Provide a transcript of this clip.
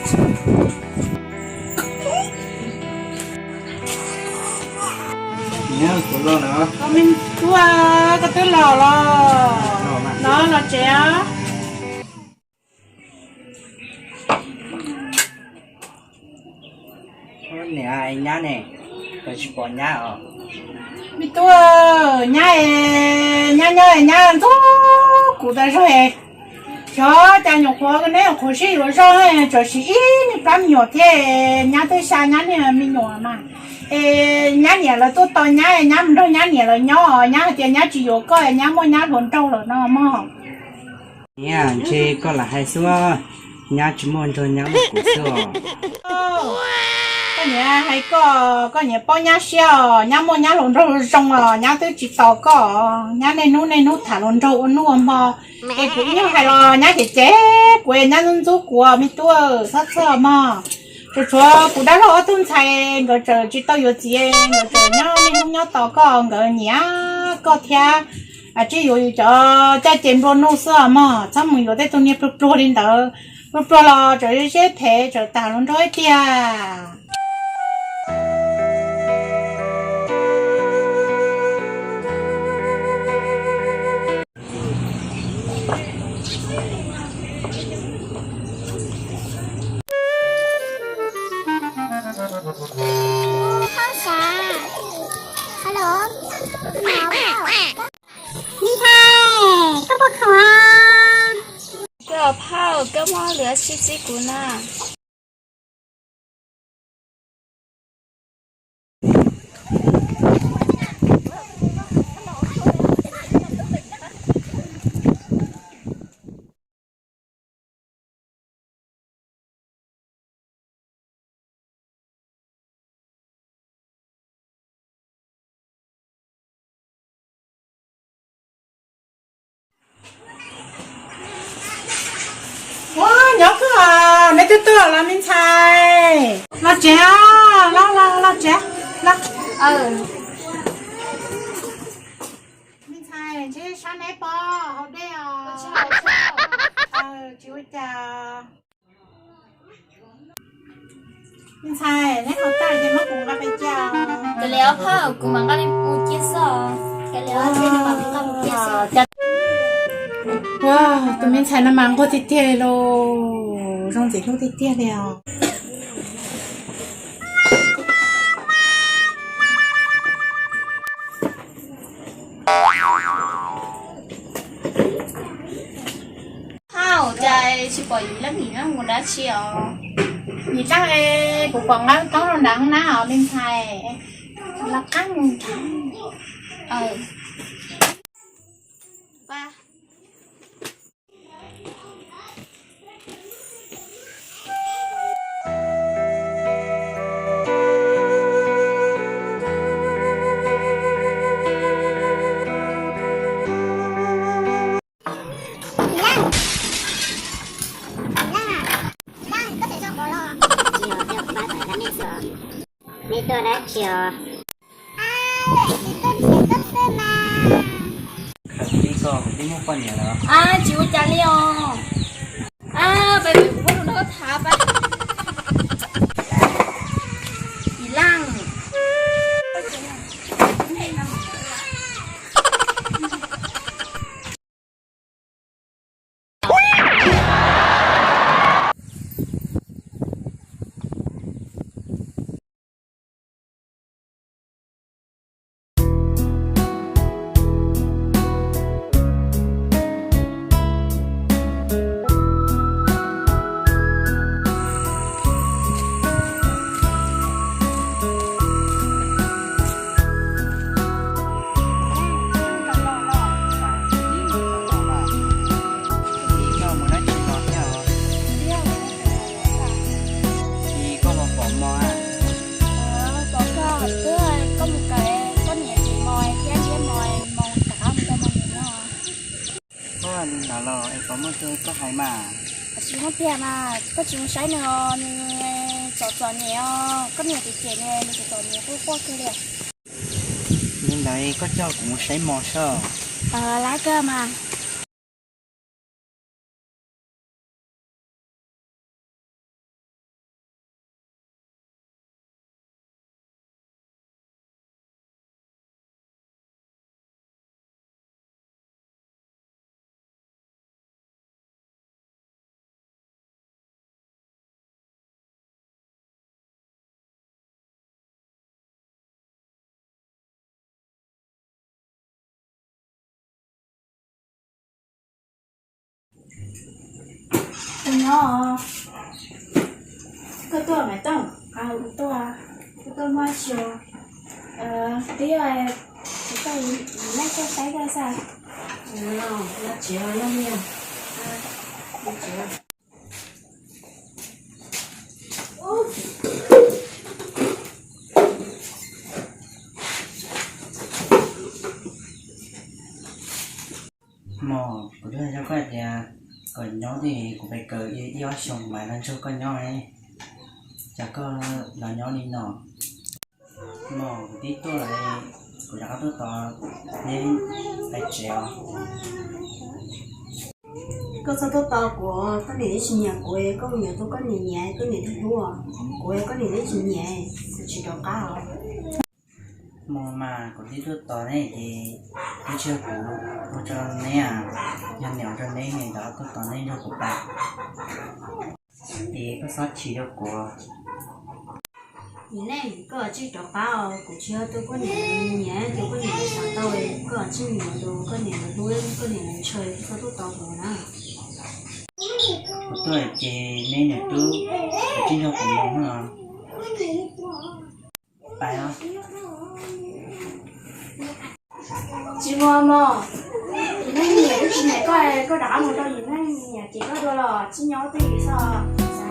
Koj me tub, koj twb los los? Los, los tsev. Niam, nyab ne? Koj tsis pom nyab os? Me tub, nyab, nyab nyob, nyab ntxub kuv tas zog. Xyov cas nyuam qhuav neb nyuam qhuav sib yuav zog, tseem sim ib niag plab me nyuam thiab. Nyab twb xa nyab niag me nyuam mas, es nyab niam lawv tuaj tos nyab, nyab mus nrog nyab niam lawv nyob, nyab hais tias nyab tsis yuav koj, nyab muaj nyab hluas nraug lawm no mog. Niam, ntshe koj lam hais xwb, nyab tsis muaj nrog nyab muaj kuv xwb os. Koj niam hais koj, koj niam paub nyab siab os, nyab muaj nyab hluas nraug zoo os, nyab twb tsis tos koj. Nyab niaj hnub niaj hnub tham hluas nraug ua hnub ua hmo, es kuv ib nyuag hais los nyab cem cem kuv, nyab ntxub ntxub kuv, me tub, txhob txhawj mog. Tsuas tshuav kuv dab laug ob tug ntxhais, nkawd tseem tsis tau yuav txiv, nkawd tseem nyob niaj hnub nyob tos koj, nkawd nyiam koj thiab. Tsij yuav yus cov caj ces nplua nuj xwb os mog, txhob mus yuav tej tug niag pluag pluag li ntawd. Pluag pluag los tseem seb them tseem tham hluas nraug ib tiag. Me ntxhais, koj puas khoom? Koj phauj, koj muaj lus tsis txib kuv na? Ua, nyob kawg, neb twb tuaj los me ntxhais? Los tsev, los, los, los tsev, los. Me ntxhais, ntshe sab neb pob hau dej os. Tsis ua cas. Me ntxhais, neb haus tag ces muab kuv nqa pais cia. Kav liam os phauj, kuv mam nqa mus cia xwb os. Kav liam os, neb mam nqa mus cia xwb. Ua, tus me ntxhais no mas nquag tiag tiag li los, zoo ntxim hlub tiag tiag li os. Hauj, cas tsis pom Yim Leej, Yim Leej mus dab tsi os? Yim Leej, kuv pom nqa toob rau nram hoob nab os me ntxhais. Lawv qab mus nrad. Neb tuaj dab tsi os? Khaws tib koj, kuv twb muaj poj niam lawm. Ab, tsis ua cas li os. Ab, peb peb kuv muab tus no koj thav pab. Yim Leej. Koj mus kawm, koj niam txiv mos thiab ntiab mos, mos rov qab mus rau mos niam no. Ua li ntawd los es puas muaj tiag koj hais mas? Tsis muaj tiag mas, koj tsis mus saib nws os, nws txom txom nyem os, koj niam txiv cem nws, nws txom txom nyem quaj quaj kawg li. Li ntawd koj coj kuv mus saib mos soj. Lawv kawg mas. Tus nyob, koj tuaj Maiv Tooj? Kuv tuaj, kuv tuaj muaj tsis, twb yog kuv tuaj, nej tuaj saib koj xwb. Los tsev los yog li. Mog, kuv twb hais rau koj tias kom nyob twj ywm, kuv pes kawm ib ob xyoos mas los nrog koj nyob, cas koj los nyob li no? Mog, kuv twb tuaj lawm, kuv rov qab tuaj tos neb pais tsev os. Koj txhob tuaj tos kuv, koj niam twb tsis nyiam kuv, koj mus yuav tus koj niam nyiam koj niam thiaj hlub. Kuv koj niam twb tsis nyiam, kuv tsis rov qab os. Mog, mas kuv twb tuaj tos neb ces twb tsis yog kuv ua rau neb, yog niam ua rau neb, niam rov tuaj tos neb nrog kuv pais. Es koj txhob chim rau kuv. Nim neej koj tsij rov qab os, kuv tsis yog tus koj niam nyiam, tus koj niam xav tau, koj tsij mus yuav tus koj niam hlub, koj niam ntshaw, koj txhob tuaj tos kuv na. Kuv tuaj ces neb niam tub, kuv tsij nrog kuv mus na. Pais os. Tsis mus mog, yim neej niam twb tsis nyiam koj, koj rov qab mus rau yim neej niam cem koj dua los tsij nyob twj ywm xwb.